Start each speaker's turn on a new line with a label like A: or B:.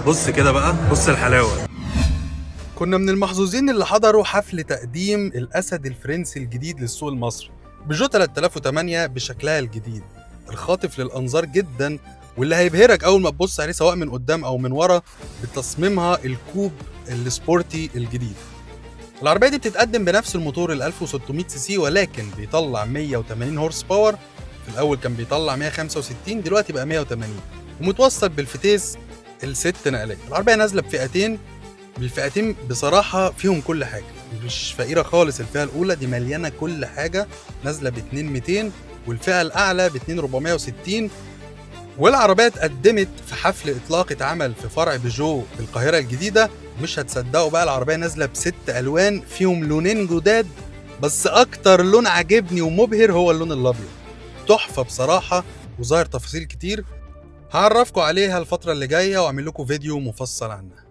A: بص كده بقى، بص الحلاوة. كنا من المحظوظين اللي حضروا حفل تقديم الأسد الفرنسي الجديد للسوق المصري، بيجو 3008 بشكلها الجديد الخاطف للأنظار جدا، واللي هيبهرك أول ما تبص عليه سواء من قدام أو من ورا بتصميمها ال coupe ال sporty الجديد. العربية دي بتتقدم بنفس الموتور ال 1600 سي سي، ولكن بيطلع 180 horse power. في الأول كان بيطلع 165، دلوقتي بقى 180، ومتوصل بالفتيس الست نقلات. العربية نازلة بفئتين، بالفئتين بصراحة فيهم كل حاجة، مش فقيرة خالص. الفئة الأولى دي مليانة كل حاجة، نازلة ب 2200، والفئة الأعلى ب 2460. والعربية اتقدمت في حفل إطلاق اتعمل في فرع بيجو بالقاهرة الجديدة. مش هتصدقوا بقى، العربية نازلة بست ألوان، فيهم لونين جداد، بس أكتر لون عجبني ومبهر هو اللون الأبيض، تحفة بصراحة، وظاهر تفاصيل كتير هعرفكم عليها الفترة اللي جاية وأعمل لكم فيديو مفصل عنها.